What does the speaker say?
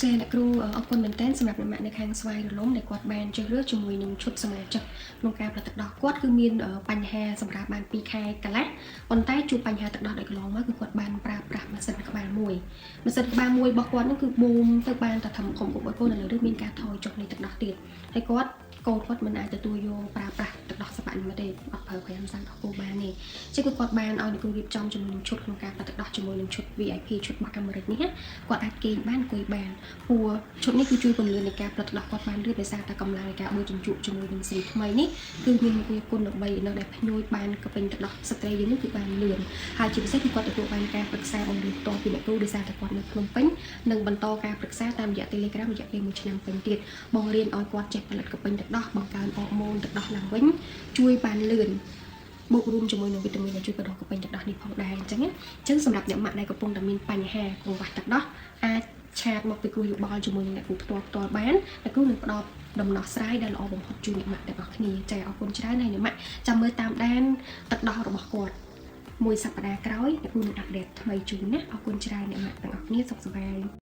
ចាអ្នកគ្រូអរគុណមែនទែនសម្រាប់អ្នកម៉ាក់នៅខាងស្វាយរលំដែលគាត់បានជ្រើសរើសជាមួយនឹងឈុតសមាជិកក្នុងការផលិតទឹកដោះគាត់គឺមានបញ្ហាសម្រាប់បាន2ខែកន្លះប៉ុន្តែជួបបញ្ហាទឹកដោះដែលកន្លងមកគឺគាត់បានប្រើប្រាស់ម៉ាស៊ីនក្បាលមួយម៉ាស៊ីនក្បាលមួយរបស់គាត់នោះគឺបូមទៅបានតែធំខំគុំឲ្យកូនឥឡូវនេះមានការថយចុះនៃទឹកដោះទៀតហើយគាត់កូនគាត់មិនអាចទទួលយកប្រើប្រាស់ទឹកដោះសបាក់នេះទេអត់ប្រើប្រាស់ម្សៅដោះគោបានទេចឹងគឺគាត់បានឲ្យអ្នកគ្រូរៀបចំជាមួយនឹងឈុតក្នុងការផលិតទឹកដោះជាមួយនឹងឈុត VIP ឈុតរបស់អាមេរិកនេះណាគាត់អាចគេងបានអង្គុយបានព្រោះឈុតនេះគឺជួយពន្លឿននៃការផលិតទឹកដោះគាត់បានលឿនដោយសារតែកម្លាំងនៃការបូជញ្ជក់ជាមួយនឹងស្រីថ្មីនេះគឺមានមុខងារគុណដើម្បីនៅដែលភ្ញួយបានកពេញទឹកដោះស្ត្រីយើងនេះគឺបានលឿនហើយជាពិសេសគឺគាត់ទទួលបានការប្រឹក្សាបង្រៀនផ្ទាល់ពីអ្នកគ្រូដោយសារតែគាត់នៅភ្នំពេញនិងបន្តការប្រឹក្សាតាមរយៈ Telegram រយៈពេល1ឆ្នាំពេញទៀតបង្រៀនឲ្យគាត់ចេះផលិតកពេញទឹកដោះបង្កើនអរម៉ូនទឹកដោះឡើងវិញជួយបានលឿនបូករួមជាមួយនឹងវីតាមីនដែលជួយបដុះកពេញទឹកដោះនេះផងដែរអញ្ចឹងណាអញ្ចឹងសម្រាប់អ្នកម៉ាក់ដែលកំពុងតែមានបញ្ហាកង្វះទឹកដោះអាច chat មកពិគ្រោះយោបល់ជាមួយនឹងអ្នកគ្រូផ្ទាល់ផ្ទាល់បានអ្នកគ្រូនឹងផ្ដល់ដំណោះស្រាយដែលល្អបំផុតជូនអ្នកម៉ាក់ទាំងអស់គ្នាចាអរគុណច្រើនហើយអ្នកម៉ាក់ចាំមើលតាមដានទឹកដោះរបស់គាត់មួយសប្តាហ៍ក្រោយអ្នកគ្រូនឹង update ថ្មីជូនណាអរគុណច្រើនអ្នកម៉ាក់ទាំងអស់គ្នាសុខសប្បាយ។